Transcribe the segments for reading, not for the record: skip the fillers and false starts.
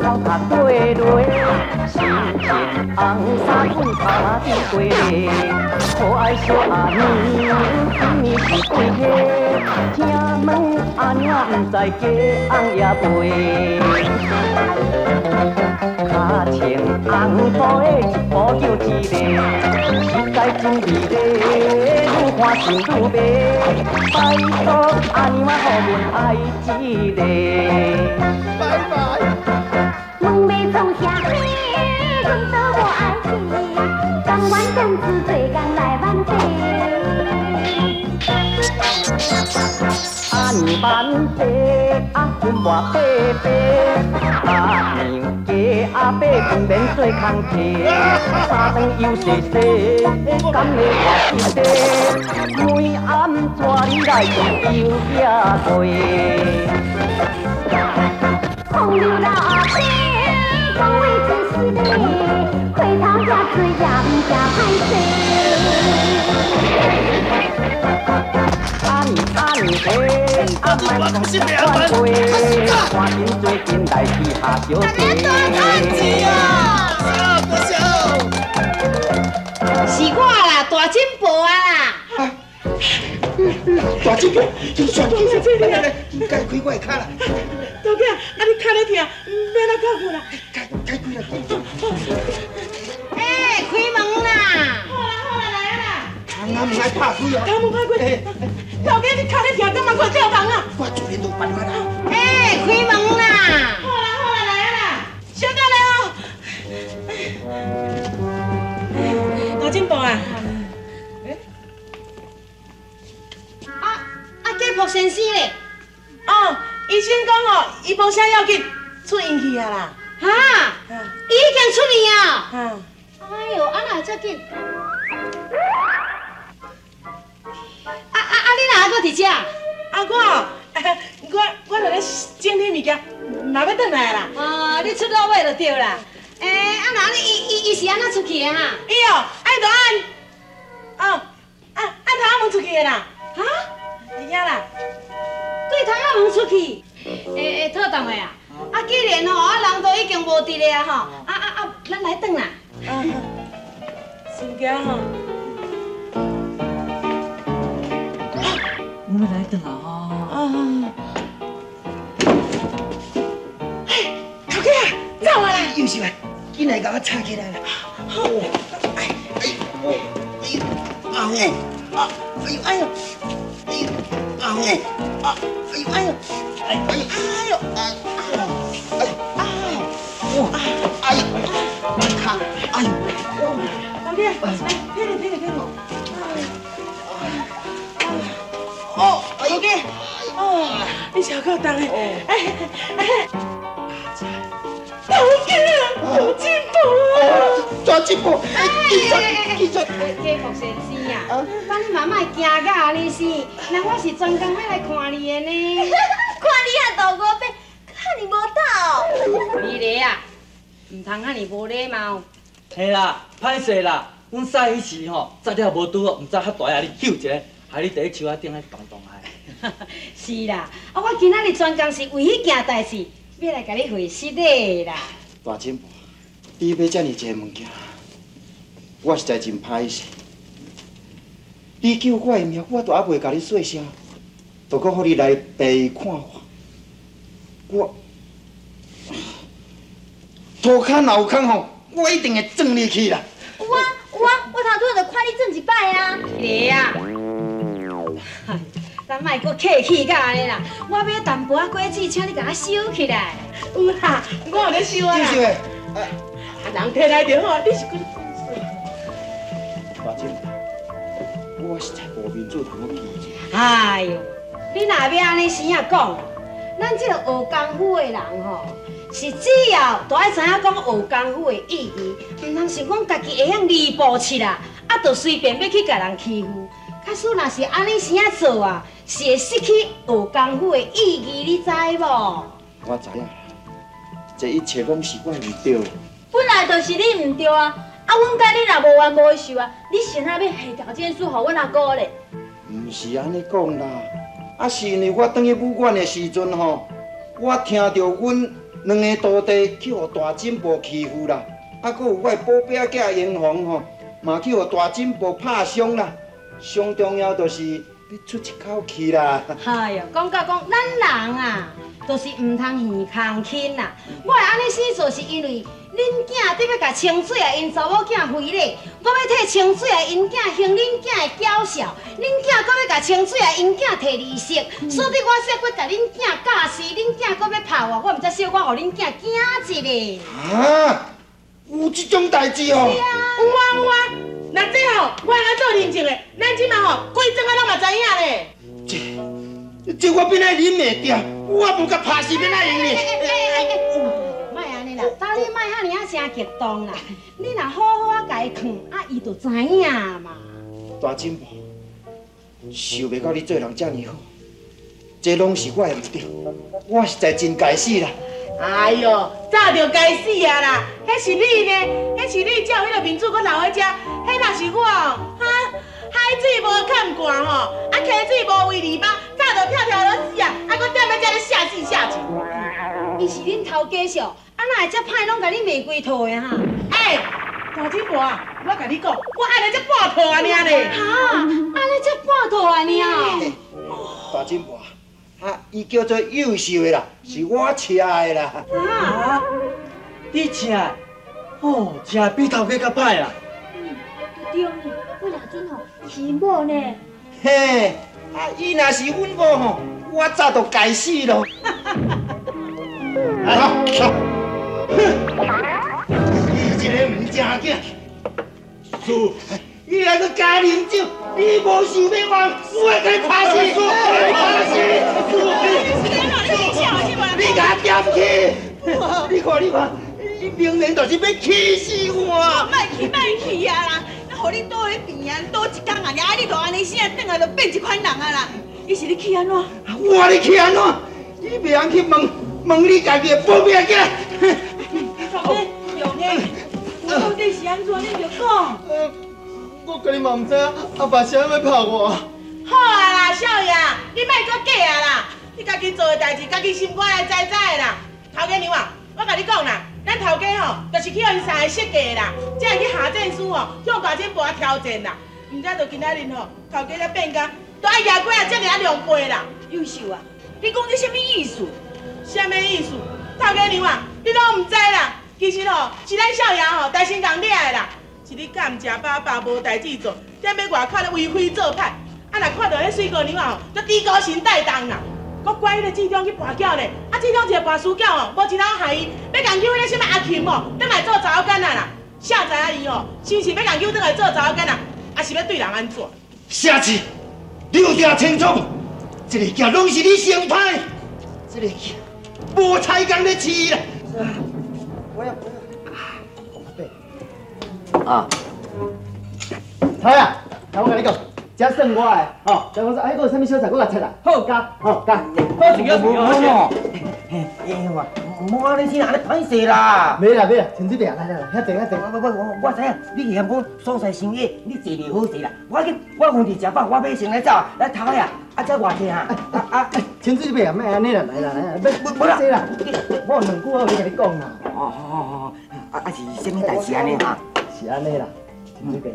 殼綴螺，心情紅衫阮頭仔伫過，可愛小阿娘，今年是幾歲？請問阿娘毋知雞紅也袂？跤穿紅布的一步又一个，實在真美麗，愈看心愈迷。拜託阿娘啊，予阮愛一个。拜拜。問欲創啥，阮都無愛去，甘願這樣子做工來挽地。阿娘挽地，阿阮磨白白，阿娘加阿伯不免做工課，三頓又洗洗，敢會偌心地？每暗帶你來逛油夜過。風流老阿伯，講話真失禮，回頭遮水也毋驚歹勢。阿娘阿娘嘿，阿莫講這款話，趕緊做陣來去下小姐。是我啦，大進步啊啦！大進步，真算來來來，解開我的跤啦！大囝，啊你跤咧疼，欲按怎較困啦？解解開啦！欸，開門啦！好啦好啦，來啊啦！窗仔門愛拍開哦！窗門拍開。頭家你跤咧疼，敢嘛閣跳動啊？我自然有辦法啦！欸，開門啦！好啦好啦，來啊啦！小等下哦。大進步啊！啊啊，家僕先生咧？哦，醫生講哦，伊無啥要緊，出院去啊啦。哈？伊已經出院啊？啊。哎喲，啊哪會遮緊？啊啊啊！你哪還閣佇遮？啊我，我就咧整理物件，嘛欲轉來啦。哦，你出落尾就對啦。欸，啊那你伊伊伊是按怎出去的哈？伊哦，愛就按，哦，按按窗仔門出去的啦。哈？佇遐啦。對窗仔門出去。欸欸，妥當的啊。啊，既然吼，啊人都已經無佇咧啊吼，啊啊啊，咱來轉啦。啊，先行吼。我們來轉啦吼。啊。哎，頭家啊，走啊啦！又是來，緊來共我撐起來啦！哦，哎哎哦，哎呦，啊哦，啊，哎呦哎呦，哎呦，啊哦，啊，哎呦哎呦，哎哎哎呦，哎哎哎，哦，哎呦，跤，哎呦，頭家，來，起來起來起來。哦，頭家，哦，你小夠重的，哎哎，頭家，有進步啊！大進步，哎，警察，警察，家僕先生啊，咱你嘛莫驚甲按呢生，人我是專工欲來看你的呢。看你遐大五伯，遐爾無膽。美麗啊，毋通遐爾無禮貌。嘿啦，歹勢啦，阮屎彼時吼，扎了無拄好，毋知較大下你嗅一下，害你佇咧樹仔頂咧動動下。是啦，啊，我今仔日專工是為彼件代誌，欲來共你回失禮啦。大進步，你買遮爾濟物件，我實在真歹勢。你救我的命，我都猶未共你說聲，就閣予你來病院看我。我塗跤若有空吼，我一定會轉入去啦。有啊有啊，我頭拄仔就看你轉一擺啊。麗啊，咱莫閣客氣到按呢啦，我買淡薄仔果子，請你共我收起來。有啦，我有咧收啊啦。收的。啊，人提來就好，你是閣咧大進步，我實在無面子通閣拒絕。哎喲，你若欲按呢生仔講，咱這個學功夫的人吼，是只要都愛知影講學功夫的意義，毋通想講家己會曉二步七啦，啊，就隨便欲去共人欺負。假使若是按呢生仔做啊，是會失去學功夫的意義，你知無？我知影，這一切攏是我毋對。本來就是你毋對啊！啊，阮佮你若無冤無仇啊，你是按怎欲下條件書予阮阿姑咧？毋是按呢講啦，啊是因為我轉去武館的時陣吼，我聽著阮兩个徒弟去予大金婆欺負啦，啊，閣有我的寶貝仔囝英雄吼，嘛去予大金婆拍傷啦。上重要就是欲出一口氣啦。哎喲，講到講，咱人啊，就是毋通耳空輕啦。我會按呢生做，是因為恁囝得欲共清水仔𪜶查某囝非禮，我欲替清水仔𪜶囝還恁囝的嬌笑，恁囝閣欲共清水仔𪜶囝提利息，所以我才閣共恁囝教死，恁囝閣欲拍我，我毋才小可予恁囝驚一下。啊，有這種代誌哦？是啊，有啊有啊。那這吼，我會當做認證的，咱這馬吼，規莊仔攏嘛知影咧。這，這我變來忍袂著，我無共拍死欲按怎用呢？莫按呢啦，查你莫遐爾仔誠激動啦，你若好好仔共伊勸，啊伊就知影嘛。大金婆，想袂到你做人遮爾好，這攏是我的毋對，我實在真該死啦。哎喲，早就該死啊啦！彼是你呢，彼是你才有彼个面子閣留佇遮。彼若是我哦，哈，海水無崁罐吼，啊溪水無圍籬笆，早就跳跳落死啊！啊，閣踮咧遮咧下死下去。伊是恁頭家屬，啊哪會遮歹攏共你罵規套的哈？欸，大金婆啊，我共你講，我按呢才半套爾咧。哈，按呢才半套爾？大金婆。啊，伊叫做幼秀的啦，是我請的啦。啊，你請的？哦，請的比頭家較歹啦。嗯，對呢，我若準吼欺某呢。嘿，啊，伊若是阮某吼，我早就該死咯。來，走。哼，你這個毋正經，輸。你來閣加啉酒，你無想欲還，我會共你拍死！拍死！你共我點去！你看，你看，你明明就是欲氣死我！莫去，莫去啊啦！予你倒佇病院倒一工啊，爾，你就按呢生轉來就變一款人啊啦！你是咧氣按怎？我咧氣按怎？你袂用去問問你家己的寶貝仔囝。老兄，我到底是按怎？你著講。我家己嘛毋知影，阿爸是按怎欲拍我。好啊啦，少爺，你莫閣假啊啦！你家己做的代誌，家己心肝內知知的啦。頭家娘啊，我共你講啦，咱頭家吼，就是去予𪜶三个設計的啦，才會去下戰書吼，向大金婆挑戰啦。毋知就今仔日吼，頭家才變甲，都愛舉過啊，遮爾啊狼狽啦。幼秀啊，你講這啥物意思？啥物意思？頭家娘啊，你攏毋知啦。其實吼，是咱少爺吼，大先共掠的啦。是你敢食飽飽無代誌做，踮咧外口咧為非作歹，啊若看著彼水姑娘吼，就豬高神帶動啦，閣怪彼个志忠去跋筊咧，啊志忠一个跋輸筊吼，無一人害伊，欲共揪彼个啥物阿琴吼，轉來做查某囡仔啦。誰知影伊吼，是毋是欲共揪轉來做查某囡仔，抑是欲對人按怎？啥子？你有聽清楚無？這个囝攏是你生歹，這个囝無彩工咧飼啦。我要。啊，頭啊，來我共你講，這算我的，吼，這我說，哎，閣有啥物小菜，我來切啦。好，加，好加。好食，好食，好食。嘿，哎我，毋好按呢先，按呢歹勢啦。袂啦袂啦，清水伯，來來來，遐濟遐濟。我我我我知影，你嫌講所在傷矮，你坐袂好勢啦。我去，我分佇食飽，我欲先來走，來頭啊，啊這偌濟哈？啊啊，清水伯，莫按呢啦，來啦來啦，欲欲坐啦。我有兩句話欲共你講啦。哦哦哦，啊啊是啥物代誌按呢哈？是按呢啦，清水伯，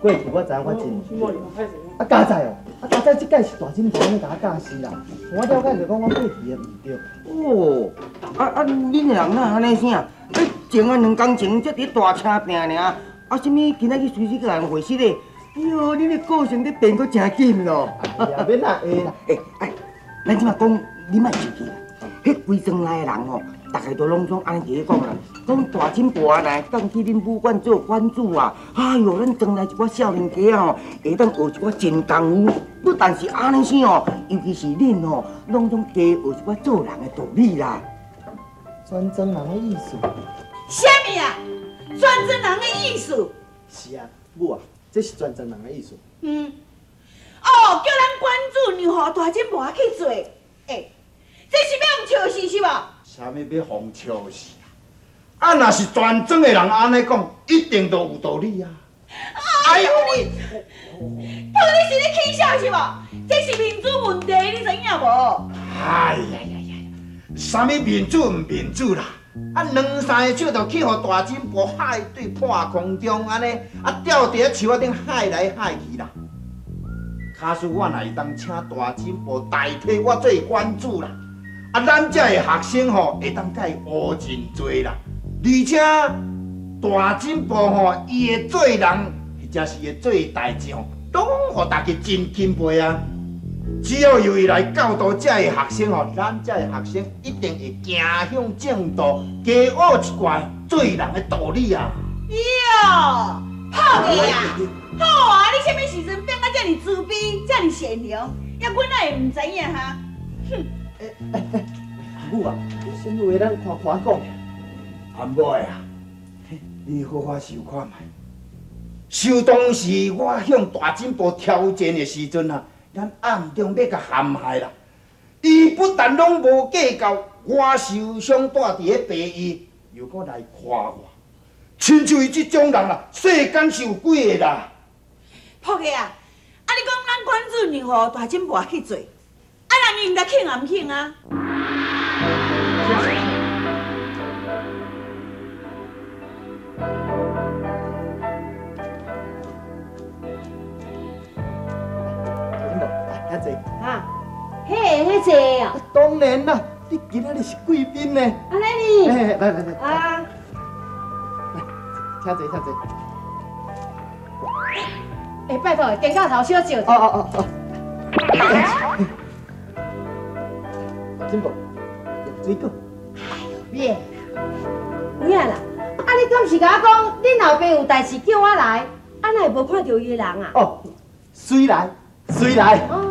過去我知影我真毋對，啊佳哉哦，啊佳哉這擺是大金婆咧共我教示啦，我了解就講我過去的毋對。哦，啊啊，恁的人哪按呢啥？你前仔兩工前才佇大車拼爾，啊啥物今仔去隨時去人會室咧？喲，恁的個性咧變閣誠緊咯。哎呀，免啦會啦。欸，哎，咱這馬講，你莫生氣啦。彼規莊內的人吼，逐家都攏總按呢佇咧講啦，講大金婆啊來當去恁武館做館主啊，哎喲，咱莊內一寡少年家吼，會當學一寡真功夫。不但是按呢生哦，尤其是恁吼，攏總加學一寡做人的道理啦。全莊人的意思？啥物啊？全莊人的意思？是啊，母啊，這是全莊人的意思。嗯。哦，叫咱館主讓予大金婆去做，欸，這是欲予笑死是無？啥物欲予笑死啊？啊，若是全莊的人按呢講，一定都有道理啊！哎喲你，到底是咧起笑是無？這是面子問題，你知影無？哎呀呀呀！啥物面子毋面子啦？啊，两三个手就去予大金婆害对破空中按呢，啊吊伫咧树仔顶害来害去啦。假使我若会当请大金婆代替我做馆主啦，啊，咱遮的学生吼会当共伊学真济啦，而且大金婆吼伊会做人，或者是会做代志吼，拢予大家真钦佩啊。只要由伊来教导遮的学生吼，咱遮的学生一定会走向正道，加学一寡做人的道理啊！哟，好个啊，好啊！你啥物时阵变甲遮尔慈悲，遮尔善良？犹阮哪会毋知影哈？哼！阿母啊，啥物话咱宽宽讲。阿母啊，你好好想看觅。想当时我向大金婆挑战的时阵啊。咱暗中欲共陷害啦，伊不但拢无计较，我受伤蹛伫咧病院，又阁来夸我，亲像伊这种人啦，世间是有几个啦？朴个啊，啊你讲咱馆主让予大金婆去做，啊人伊毋知肯也毋肯啊？啊，彼个遐济哦。当然啦，你今仔日是贵宾呢。按呢呢。来来来。啊。来，请坐，请坐。欸，拜托，肩胛头小借。哦哦哦哦。金宝，水果。耶，有影啦。啊，你敢是共我讲，恁老爸有代志叫我来，啊，哪会无看著伊的人啊？哦，随来，随来。哦。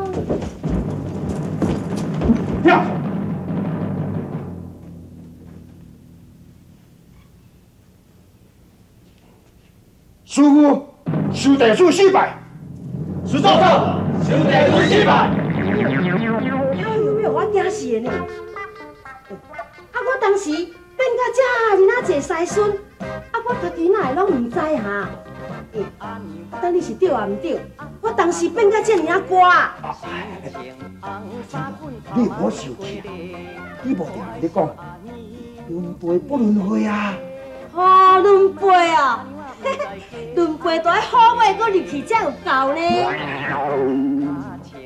跳！师傅，收地主四百。师祖，收地主四百。哎呦，没有我惊死的呢！啊，我当时变甲遮尔仔济师孙，啊，我家己哪会拢毋知哈？欸，啊，等你是对抑毋对？我当时变甲遮尔仔歌。你莫生气，你无定咧讲，轮辈不轮回啊！哦，轮辈啊，轮辈都爱好尾，阁入去才有够呢。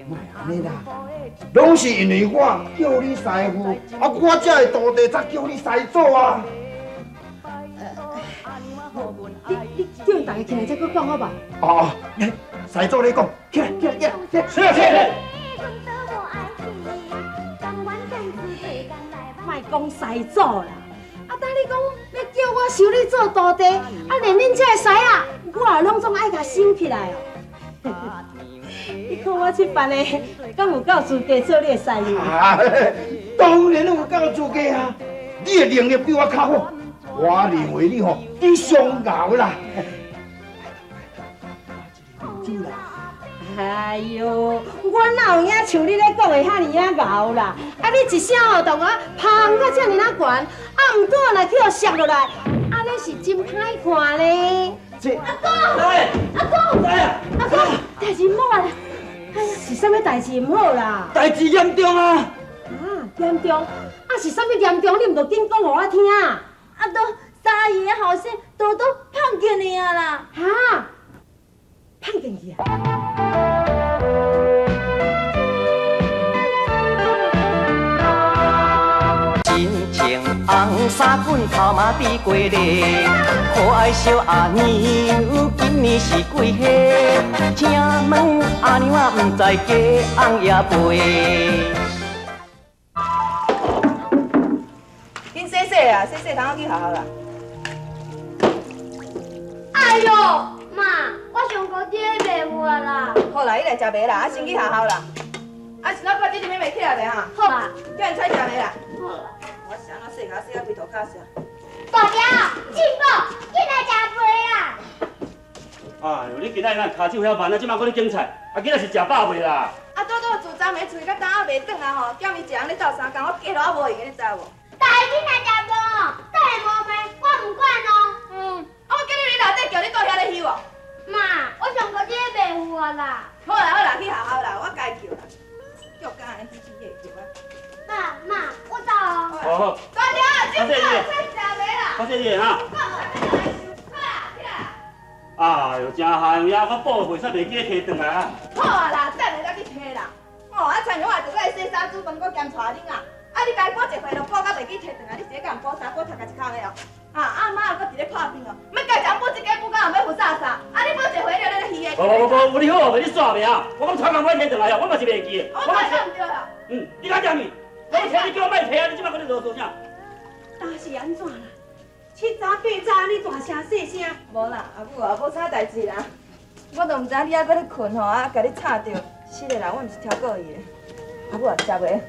莫按呢啦，拢是因为我叫你师父，啊，我这个徒弟才叫你师祖啊。你叫𪜶逐家起来，再阁讲好无？哦，师祖你讲，起来起来起来，起来起来。莫讲师祖啦，啊，当你讲欲叫我收你做徒弟，啊，连恁这个师仔，我也拢总爱共收起来哦。你看我这办的，敢有够资格做你的师傅？啊，当然有够资格啊！你的能力比我较好，我认为你吼，你上𠢕啦。哎呦，我哪有影像你咧讲的遐尔仔𠢕啦？啊，你一声吼，同我捧到遮尔仔悬，啊，毋过若去予摔落来，按呢是真歹看咧。阿公，阿公，阿公，代志毋好啦！是啥物代志毋好啦？代志严重啊！啊，严重？啊，是啥物严重？你毋著紧讲予我听。啊，都三姨的后生都胖进去啊啦！哈，胖进去啊！真情红衫棍头毛滴过咧，可爱小阿娘今年是几岁？请问阿娘啊，毋知嫁翁也未？紧洗洗啊，洗洗，通好去学校啦。哎呦，妈，我上高中袂有啊啦。好啦，你来食饭啦，啊，先去学校啦。啊，是哪挂弟弟妹妹起来未哈？好啊。叫𪜶出食饭啦。好啦。我是按怎洗，甲洗甲规涂跤声。大姐，进宝，进来食饭啊！哎呦，你今仔日跤手遐慢啊，这马阁咧拣菜，啊，今仔是食饱未啦？啊，拄拄自昨暝喙到今仔袂转啊吼，踮伊一人咧斗相共，我计都犹无闲，你知无？大家进来食饭哦，等下无饭我毋管哦。嗯，啊，我叫你伫楼底叫你倒遐咧翕哦。妈，我上课这个袂有啊啦。好啦好啦，去学校啦，我家叫啦，叫干安尼起起叫啊。爸妈，我走哦。好。大娘啊，这菜食袂啦？较细腻哈。哎哟，真害呀！我补会煞袂记得提转来啊。好啊啦，等下才去提啦。哦，啊，亲像我著爱洗衫煮饭，阁兼带恁啊。啊，你家补一回就补到袂记提转来，你是咧共人补衫，补读甲一空的哦。啊，阿妈阁伫咧破病哦，欲家食补这家补到也欲扶啥啥。啊，你补一回了，你咧虚的。无无无无，你好，袂你煞袂啊？我讲传讲我提转来哦，我嘛是袂记的。我嘛是毋对啦。嗯，你敢念伊？我提你叫我莫提啊！你这摆阁咧啰嗦啥？当是按怎啦？七早八早按呢大声细声。无啦，阿母啊，无啥代志啦。我都毋知影你还阁咧睏吼，啊，共你吵著。是的啦，我毋是超过伊的。阿母啊，食袂？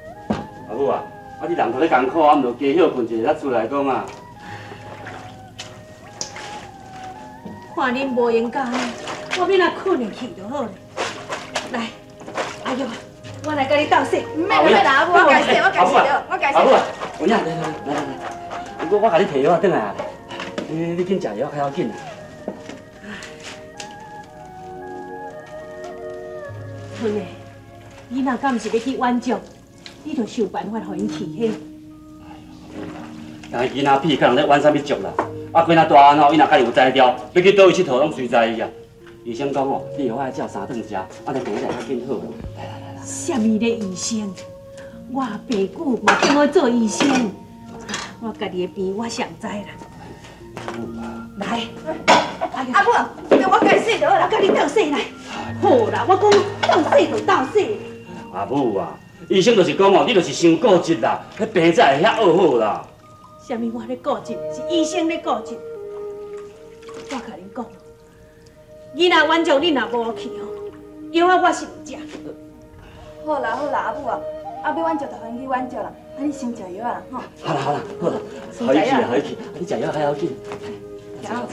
阿母啊，啊你人都咧艰苦，啊毋著加歇睏一下才出来讲啊。看恁无闲到按呢，我欲若睏入去就好咧。来，阿玉，我来共你斗洗。毋免啦，免啦，阿母，我家洗，我家洗著，我家洗。阿母啊，有影，来来来来来，我共你提药仔转来啊。你紧食药较要紧啊。孙儿，囡仔敢毋是欲去挽救？你著想办法予𪜶去嘿。人囡仔屁，佮人咧挽啥物足啦？啊，几若大汉吼，伊若家己有才调，欲去佗位𨑨迌拢随在伊啊。医生讲吼，你药爱照三顿食，按呢病才会较紧好。来来来来。啥物咧医生？我爸母嘛叫我做医生，我家己的病我上知啦。来，阿母，我共洗就好啦，共你斗洗来。好啦，我讲斗洗就斗洗。阿母啊，医生就是讲哦，你就是伤固执啦，彼病才会遐恶好啦。啥物我咧固执，是医生咧固执。我共恁讲，囡仔挽救恁若无去吼，药仔我是毋食。好啦好啦，阿母啊，啊欲挽救就予𪜶去挽救啦，啊你先食药啊吼。好啦好啦好啦，予伊去啦，予伊去，你食药较要紧。食药。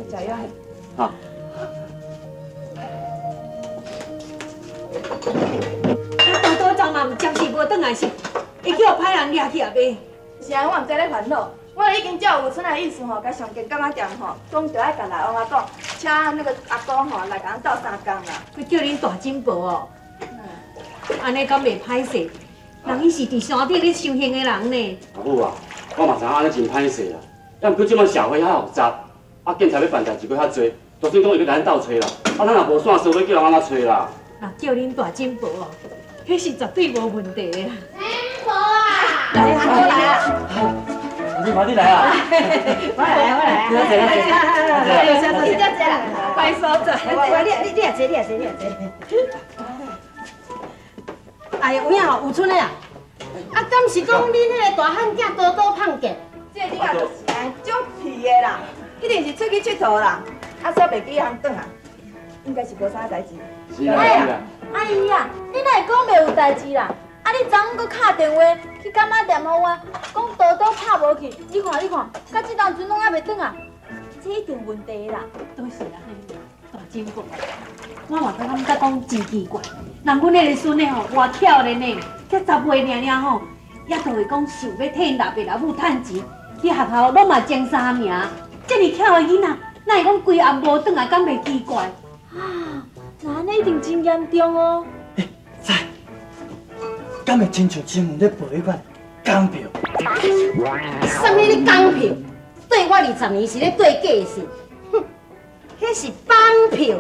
食药。好。啊，多多昨嘛毋暂时无转来是，会叫歹人掠去啊袂？是啊，我毋知咧烦恼，我已经照有村的意思吼，共上间柑仔店吼，讲著爱共内翁仔讲，请那个阿公吼来共阮斗相共啦。欲叫恁大婶婆哦，按呢敢袂歹势？人伊是伫山顶咧修行的人呢。阿母啊，我嘛知影按呢真歹势啦，啊，毋过这摆社会遐复杂，啊，警察欲办代志阁较济，就算讲伊欲共咱斗揣啦，啊，咱若无线索，欲叫人按怎揣啦？若叫恁大婶婆哦，彼是绝对无问题的啦。婶婆啊，来啊，我来啊！你快点来啊！我来啊，我来啊！坐坐坐，你坐啦，快所在。你你也坐，你也坐，你也坐。哎，有影吼，有春的啊！啊，敢是讲恁彼个大汉囝多多胖个？这个囡仔就是按呢，足皮的啦，一定是出去𨑨迌啦，啊，煞袂记通转啊，应该是无啥代志。是啦是啦。阿姨啊，你哪会讲袂有代志啦？啊，你昨昏阁敲电话去柑仔店予我，讲多多拍无去，你看你看，到这当阵拢犹袂转啊，这一定有问题啦。都是啦，大婶婆，我嘛感觉讲真奇怪，人阮彼个孙仔吼，偌巧的呢，才十岁尔尔吼，也都会讲想欲替𪜶老爸老母趁钱，去学校拢嘛前三名，这尔巧的囡仔，哪会讲规暗无转来，敢袂奇怪？啊，那按呢一定真严重哦。欸，在，敢会亲像新闻咧报彼款港票？啥物咧港票？对我20年是咧对假信，哼，彼是绑票，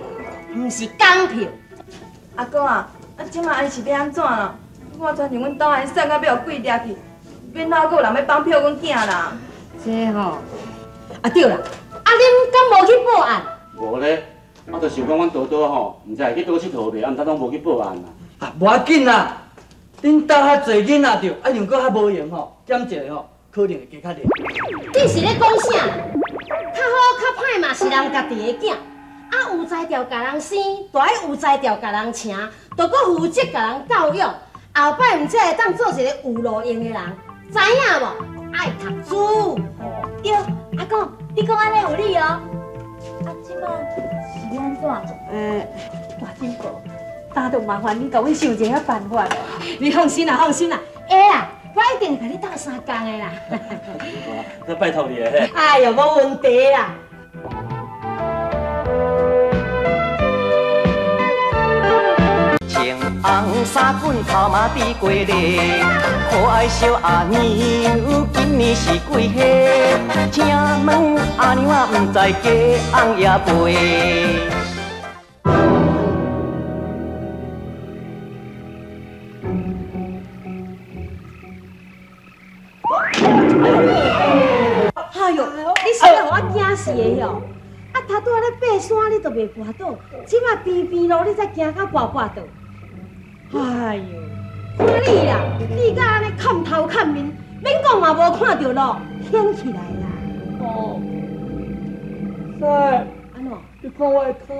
毋是港票。阿公啊，啊这马按是欲按怎啦？我亲像阮兜按呢瘦到欲予鬼掠去，欲哪阁有人欲绑票阮囝啦？这吼，啊对啦，啊恁敢无去报案？无咧，我就想讲阮多多吼，毋知会去佗𨑨迌袂，啊毋知拢无去报案啦。啊，无要紧啦，恁兜较济囡仔著，啊又阁较无闲吼，减一个吼，可能会加较济。你是咧讲啥？较好较歹嘛是人家己的囝，啊有才调共人生，就爱有才调共人请，就阁负责共人教育，后摆毋才会当做一个有路用的人，知影无？爱读书。对，阿公，你讲按呢有理哦。啊，这马是欲按怎？大婶婆，今就麻烦你共阮想一下办法。你放心啦，放心啦，会啦，我一定会共你斗相共的啦。那拜托你了嘿。哎哟，无问题啦。穿红衫棍头毛滴过咧，可爱小阿娘，今年是几岁？请问阿娘啊，毋知嫁翁也未？哎哟，你是欲予我惊死的哟！啊，头拄仔咧爬山，你都袂跋倒，这马边边路你才行到跋跋倒。哎哟，看你啦，你敢按呢崁头崁面，免讲嘛无看著路，掀起来啦！哦，师，按怎？你看我的跤，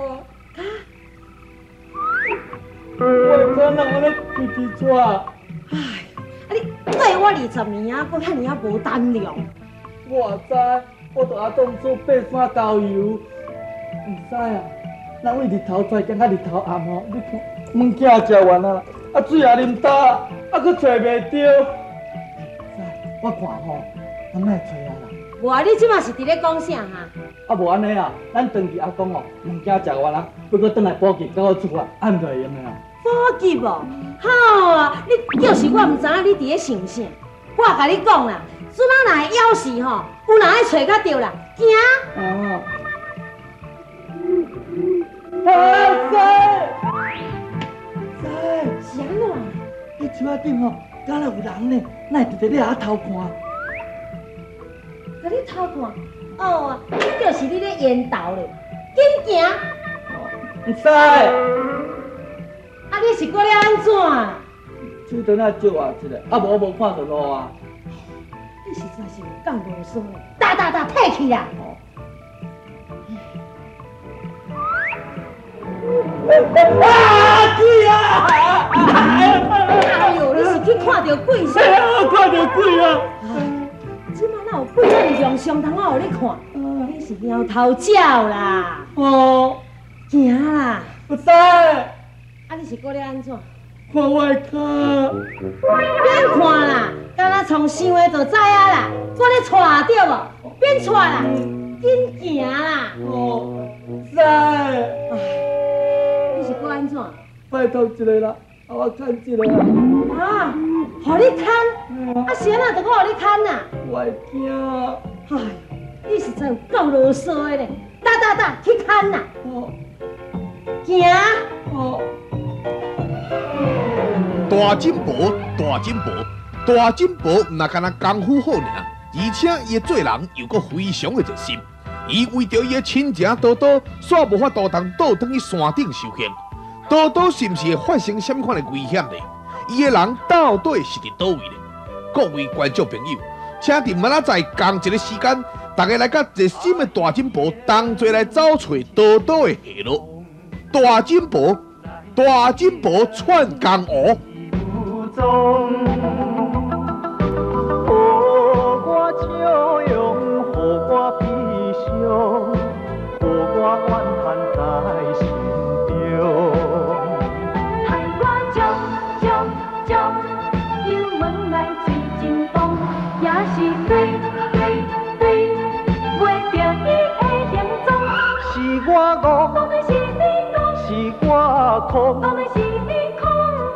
我的跤哪按呢直直掣？哎，啊你缀我20年啊，阁遐尔仔无胆量。我也知，我著爱当做爬山郊游，毋知啊，咱为日头出行到日头暗吼，你看物件食完啊，啊水也啉焦，啊阁揣袂著。我看吼，咱莫揣啊啦。无啊，你这马是伫咧讲啥哈？啊无按呢啊，咱转去阿公哦，物件食完啊，欲阁转来补给，到出发，按就会用的啊。补给无？好啊，你就是我毋知影你伫咧想啥。我共你讲啦，孙仔若会枵死吼，有人爱揣较著啦，行。啊！啊！师，师，是按怎？彼树仔顶吼，敢若有人呢？哪会直直咧遐偷看？共你偷看？哦，这就是你咧缘投咧，紧行。毋使。啊，你是过了按怎？手电仔照我一下，啊无我无看著路啊。你实在是有够啰嗦的，哒哒哒，退去啦！啊！鬼啊！哎呦，你是去看著鬼啥？我看著鬼啊！这马哪有鬼？咱是用相通仔予你看，彼是猫头鸟啦！哦，行啦！毋使。啊，你是过了按怎？看我的跤。免看啦，敢若创想的就知影啦。我咧带对无？免带啦，紧行啦。哦，师。你是阁按怎？拜托一下啦，啊我牵一下啦。啊，予你牵？啊是按怎就阁予你牵啊？我会惊。哎，你实在有够啰嗦的咧！哒哒哒，去牵啦。哦。行。哦。大金婆，大金婆，大金婆，毋若干焦功夫好尔，而且伊的做人又阁非常的热心。伊为著伊的亲情多多，煞无法度通倒转去山顶修行。多多是毋是会发生啥物款的危险呢？伊的人到底是伫佗位呢？各位观众朋友，请伫明仔载仝一个时间，大家来佮热心的大金婆同齐来走揣多多的下落。大金婆，大金婆窜江湖。予我笑容，予我悲伤，予我怨叹在心中。害我将将将，油门来吹真动，也是对对对，袂著伊的行踪。是我戆，当然是你戆，是我空，当然是你空，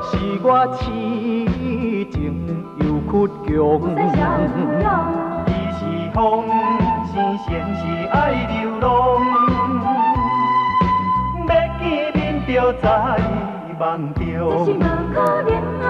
是我痴情又倔强。伊是风，生前是爱流浪，欲见面就在梦中。这是无可能啊！